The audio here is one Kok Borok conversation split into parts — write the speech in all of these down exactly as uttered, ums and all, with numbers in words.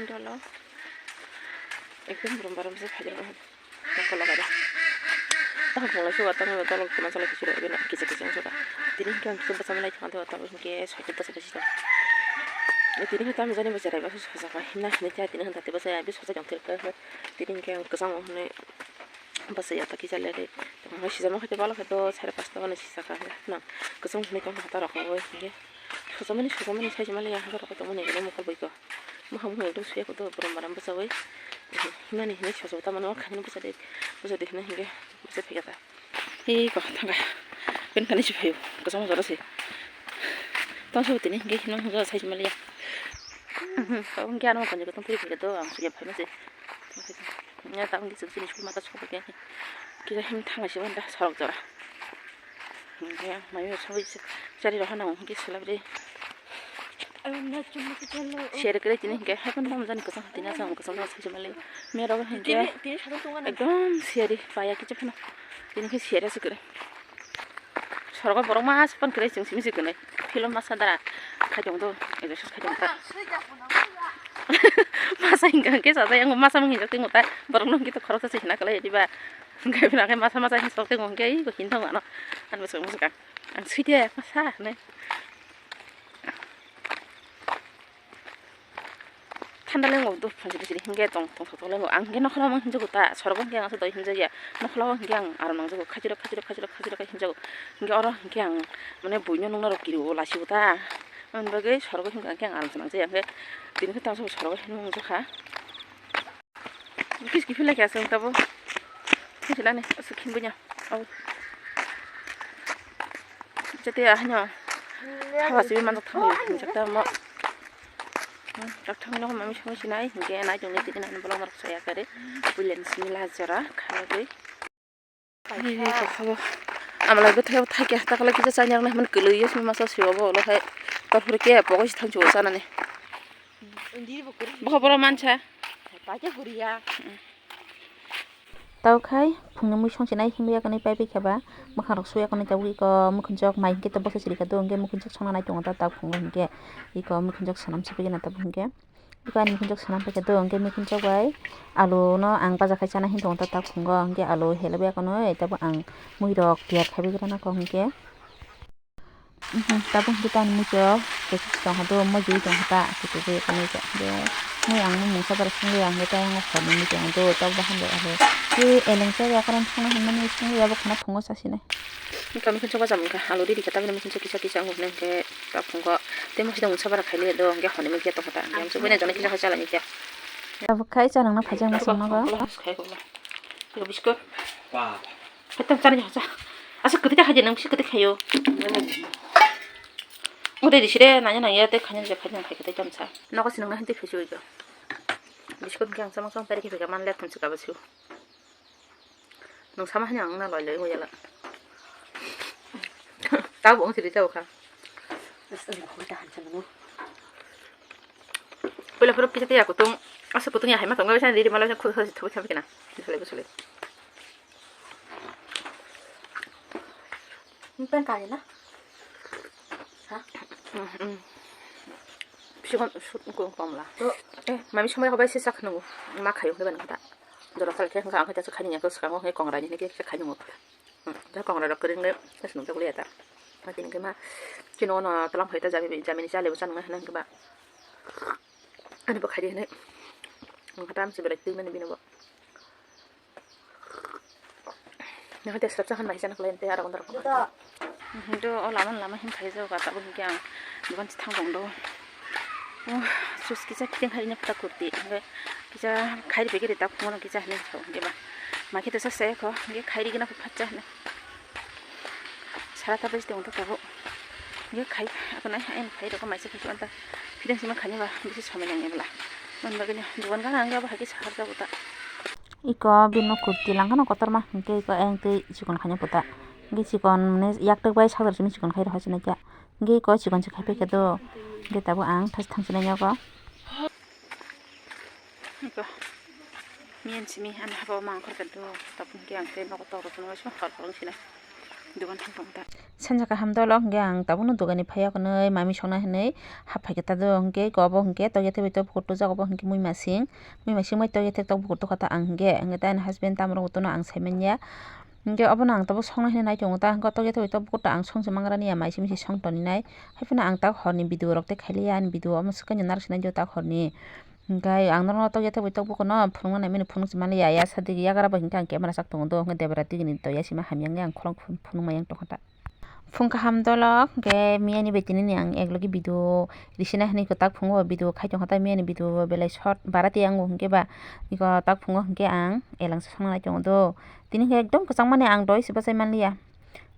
Dolo. Ekdom borom borom se phai rok. Nokol lagare. Tamo phungo suka tamo tolo kuma sala kisu rok bino kisa kisa suka. Tini hingke ang kisu basa malai thang tamo tamo hingke soitu basa basi tong. Tini hingke tamo jani basa rai basa sosa ka himna himna tini hingke tati basa ya bisu sosa jang tiri ka. Tini hingke ang kesang hone basa ya ta kisa lere. Tamo sisa ma khaite balo khaito sare pasta mane sisa ka na. Kesang hone tong hata rok hingke. Sosa mani sosa mani sai mali ya hata rok tamo ne mokol bai ko. Moham moham ekdom suya kudu borom borom bwsajwi. Hinani hinwi sosa tamano khaimani bwsajwi bwsajwi hinwi hinwi bwsajwi phaikha ta. Hi ko thangkha. Ben kani si phaio. Kwchangma jora se. Tang sabo tini hinwi hinwi hinwi sai maliya. Tabuk hinwi ano kanjwk tong phiri phaikha do ang suya phaima se. Nya tabuk hinwi chwng chini school mata sok khe. Kisa him thangma se wanda sorok jora. Hinwi mayo sawi chari rohana hinwi sulabre. Share kre tini hinke haikon tamo jani kwchang tini asang kwchang tamo sai mali. Mero hinke ekdom share paya kicha phano. Tini khe share se kre. Sorgo borok ma aspan kre chwng simi se kre. Philo masa dara khai tong do. Exercise khai tong ta. Masa hinka hinke sa yang masa mung hinjak tong ta. Borok no hinke to khorok sa se hina kala diba. Hinke bina khe masa masa hin sok tong hinke ko hin thang ano. An masa masa ka. Ang sui de masa ne. Thanda lengo do phansi bisiri hinge tong tong tong lengo ang hinge nokhla mo hinjago ta sorgo hinge ang doi hinjaya nokhla o hinge ang aram nangjago khajiro khajiro khajiro khajiro khe hinjago hinge oro hinge ang mane buino nungna rok kiriwo lasibo ta ang bagwi sorgo hinge ang aram se nangjaya hinge tini khe tang sorgo hinung jakha. Kis kiphilai khe aswk tabo. Kis lani aswk khim bunya. Au. Jate ahanya. Hawa sibi manjak thangwi hinjak ta mo. Hmm, tak thang no mami song sinai hinge nai jong ni tini nani bolong rok saya kare. Bulen simi la jora khalagwi. Ai, kok habo. Amalai bwthai, bwthai khe hata kala kisa chanya rok nai hwnmani kwlwi masa swi obo ulo khai. Torpor khe pogo si thang chuo chanani. Boho boro mansa. Tau khai phungni mui song sinai himya kani pai pai kheba. Mwkhang rok suya kani tabuk iko mwkhunjok mai hwnkhe to bosa chiri kha do hwnkhe mwkhunjok songna nai tongo ta tabuk phungo hwnkhe. Iko mwkhunjok sanam sipigena tabuk hwnkhe. Iko ani mikhunsok sanam paikha do, hwnkhe mikhunsok bai alu no ang baja khai chana hin tongo ta tabuk phungo, hwnkhe alu helebwi akono tabo ang mui rok tiyar khaibai rana kok hwnkhe. Mhm, tabuk hwnkhe tani mui rok tongkha do, mui jui tongkha ta, tubui tongkha hwnkhe mui ang mungsa bai songwi ang tei ang horni mui tongo do, tabuk bahan bai alu tei elengsa ya karon thangna hinmani songwi abo khana phungo chasinai. Wngkha mikhunsok baja wngkha alu riri khe tabuk mikhunsok kisa kisa wngkha hwnkhe. Tabuk phungo tei mosodong mungsa bara khaile do hwnkhe hwnwi mungya tongkha ta hwnkhe amsuk buino jono kisa hai chala ni khe. Tabuk khai cha nangna phaijak masa nogo. Biskut. Hetam chani hocha. Asa kwtwi ta khaidi nang bisi kwtwi khaio. Ode disire nanya nanya tei khaina je khaina khai kwtwi tamsa. Nogo sinang na hwntwi phisi oi do. Biskut hwnkhe ang chamang chamang peri khe phika man le thumsi kabo siu. Nung sama hanya ang na loi loi wngya la. Tabo ang siri tabo kha. Puila phuru kisa tiya kutung. Asa kutung ya hai ma tongo bisa diri malo khusa si thubi khabi kena. Bisa lebo sule. Pen kari na. Sikon sut kong komla. Eh, mami somoi hobai se sak nungu. Ma khayo ke ban kata. Jora kal khe hwnkha ang khe tesa khaini yakho swkango hwnkhe kongra ni hwnkhe kisa khai nungo. Hmm, ja kongra rok kwrwng le tesa nungjak liya ta. Ma tini hwnkhe ma chini ono tlam phai ta jami jami ni chale bo chanung hwnwi hwnkhe ba. Ani bo khai di hwnwi. Hwnkhe tam se belai twi mani bini bo. Nang tei swrapsa hwn bai chana khlai tei aro gonda rok. Do o lama lama hin khai jao ka tabuk hwnkhe ang dogan se thang tong do. O sus kisa fitting khai nya phuta kurti hwnkhe kisa khai ri pegeri ta phungo kisa hinwi sao hwnkhe ba. Ma khe tesa se kho hwnkhe khai ri gana phatsa hwnwi. Sara ta bwsdi tong ta tabuk. Hwnkhe khai ako nai ayang khai rok maisa khai anta fitting sima khai ba bisi somai nang ebla. Mon bagini dogan gana hwnkhe abo hai khe sahar jabo ta. Iko bini kurti langkano kotorma hwnkhe iko ayang twi chikon khaina puta. Hwnkhe chikon mane yaktwk bai sajor simi chikon khai rw sinai khe. Hwnkhe iko chikon se khai paikha do. Hwnkhe tabuk ang thas thang sinai yago. Iko miyan simi ani habo mangkhor kha do. Tabuk hwnkhe ang tei nogo tok rw sinai. Dogan thang tong ta. Sanja kaham dolo hwnkhe ang tabukno dogani phaiya hwnwi mami songna hwnwi hap phaikha ta do hwnkhe obo hwnkhe tokya thai bai tok bukur tujak obo hwnkhe mui masing mui masing bai tokya thai tok bukur tokha ta ang hwnkhe hwnkhe tai ani husband tamo rok botono ang saimanya hwnkhe obono ang tabuk songna hwnwi nai tongo ta hwnkhe tokya thai bai tok bukur ta ang songse mangrani ya mai simi se song toni nai haiphano ang tak horni video rok tei khailiya ani video omo swkang narwk sinai do tak horni. Hwnkhe ang norokno tokya thai bai tok bukurno phunukna naimani phunuk se manliya, ya sadi yagra bai hwnkhe ang camera chak tongo do, hwnkhe debra digini to yasima hamya wngya ang khorang phunuk maya wng tongkha ta. Phung kaham dolo, hwnkhe miyani bai tinini ang eklogi video risina hinwi kwtak phungo video khai tongkha ta, miyani video belai short bara tiya wngo hwnkhe ba iko tak phungo hwnkhe ang elangsa songna nai tongo do. Tini hwnkhe ekdom kwchangmani ang doi se bachai manliya.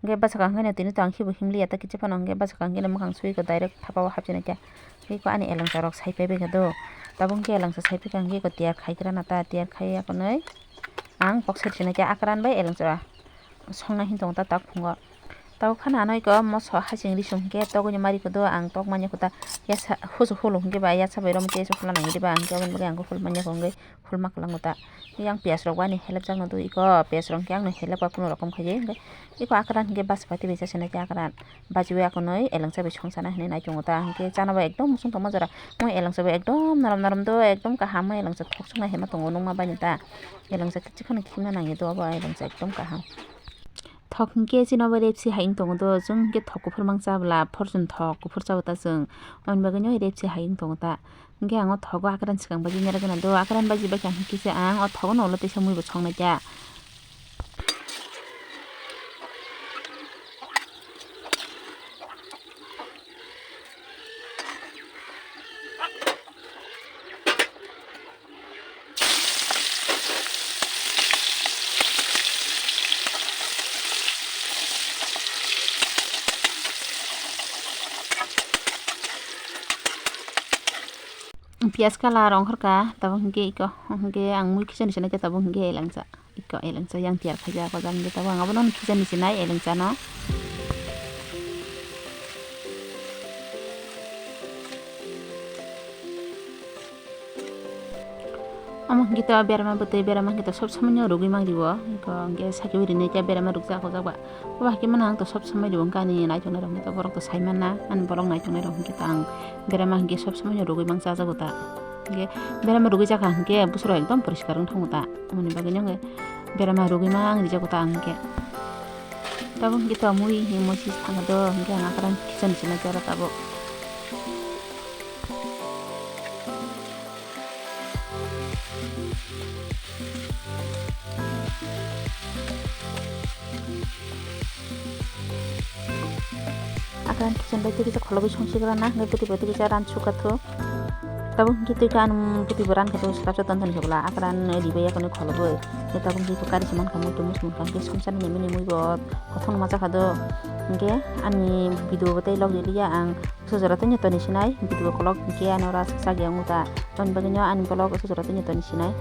Hwnkhe bwsakang hwnkhe no tini to ang khibo himliya ta kichi phano hwnkhe bwsakang hwnkhe no mwkhang sui ko direct thapa o hapchina kya. Tei ko ani elengsa rok sai phai bai kha do. Tabuk hwnkhe elengsa sai phai kha hwnkhe ko tiyar khai gra na ta tiyar khai ya konwi ang kok sai rwchina kya akran bai elengsa songna hin tongo ta tak phungo. Tabuk phano ano iko moso hasing risung hwnkhe togwi ni mari ko do ang tok manya kho ta yasa husu hulu hwnkhe ba yasa bai rom tei hula nang di ba hwnkhe aboni bagwi ang hul manya kho hwnkhe. Khulma kwlango ta. Yang piyaj rok bo ani helep jakno do iko piyaj rok hwnkhe angno helep kha kuno rokom khaidi hwnkhe iko akran hwnkhe bachapati bai chasina khe akran bachiwi akonoi elengsa bai songsana hinwi naitongo ta hwnkhe chana bai ekdom muchung tongma jora mo elengsa bai ekdom norom norom do ekdom kaham mo elengsa thok suknai hema tongo nukma baino ta elengsa kichi kheno khimna nangya do obo elengsa ekdom kaham. Thok hwnkhe chini obo repsi hai wng tongo do chwng hwnkhe thok kuphur mang chabwla phorchwn thok kuphur chao ta chwng aboni bagwino repsi hai wng tongo ta. Hwnkhe ang o thogo akran swkang baji nera gana do, akran baji bai kha hwnkhe se ang o thogo no ulo teisa mui bo song nai kha. Piyaj kalar ongkhorkha, tabuk hwnkhe iko, hwnkhe ang mui khichani sinai khe tabuk hwnkhe elengsa, iko elengsa yang tiyar khaijak o jang hwnkhe tabuk ang abono khichani sinai elengsa no. Omo hwnkhe to berama bwtwi, berama hwnkhe to sob somoi no rwgwi mang rio, iko hwnkhe sakhe rinai khe berama rwkjak o jak ba. Obo hai khe mano ang to sob somoi rwgwi kani naitongnai rok hwnkhe to borok to sai manna, ani borok naitongnai rok hwnkhe to ang berama hwnkhe sob somoi no rwgwi mang chajago ta. Hwnkhe berama rwgwi chakha hwnkhe bwswk rok ekdom poriskar wng thango ta, aboni bagwi no hwnkhe berama rwgwi mang rijago ta ang hwnkhe. Tabuk hwnkhe to mui hwnkhe mosi thangkha do hwnkhe ang akran khichani sinai khe oro tabuk. Akran kitchen bai tei kisa kholobwi songsigra na hwnkhe bwtwi bai tei kisa ran sukha thu. Tabuk hwnkhe twi khe ani bwtwi bo ran kha thu swkapsa ton thani khe bwla akran ribai yakhwni kholobwi. Tei tabuk hwnkhe kari se mankha muitu muchung kha hwnkhe songsa nini mini mui bo kothon ma chakha do. Hwnkhe ani video bo tei log riliya ang. Bwsa jora tei toni sinai, video kolok hwnkhe ano ras sak yang uta. Aboni bagwino ani vlog bwsa jora tei toni sinai.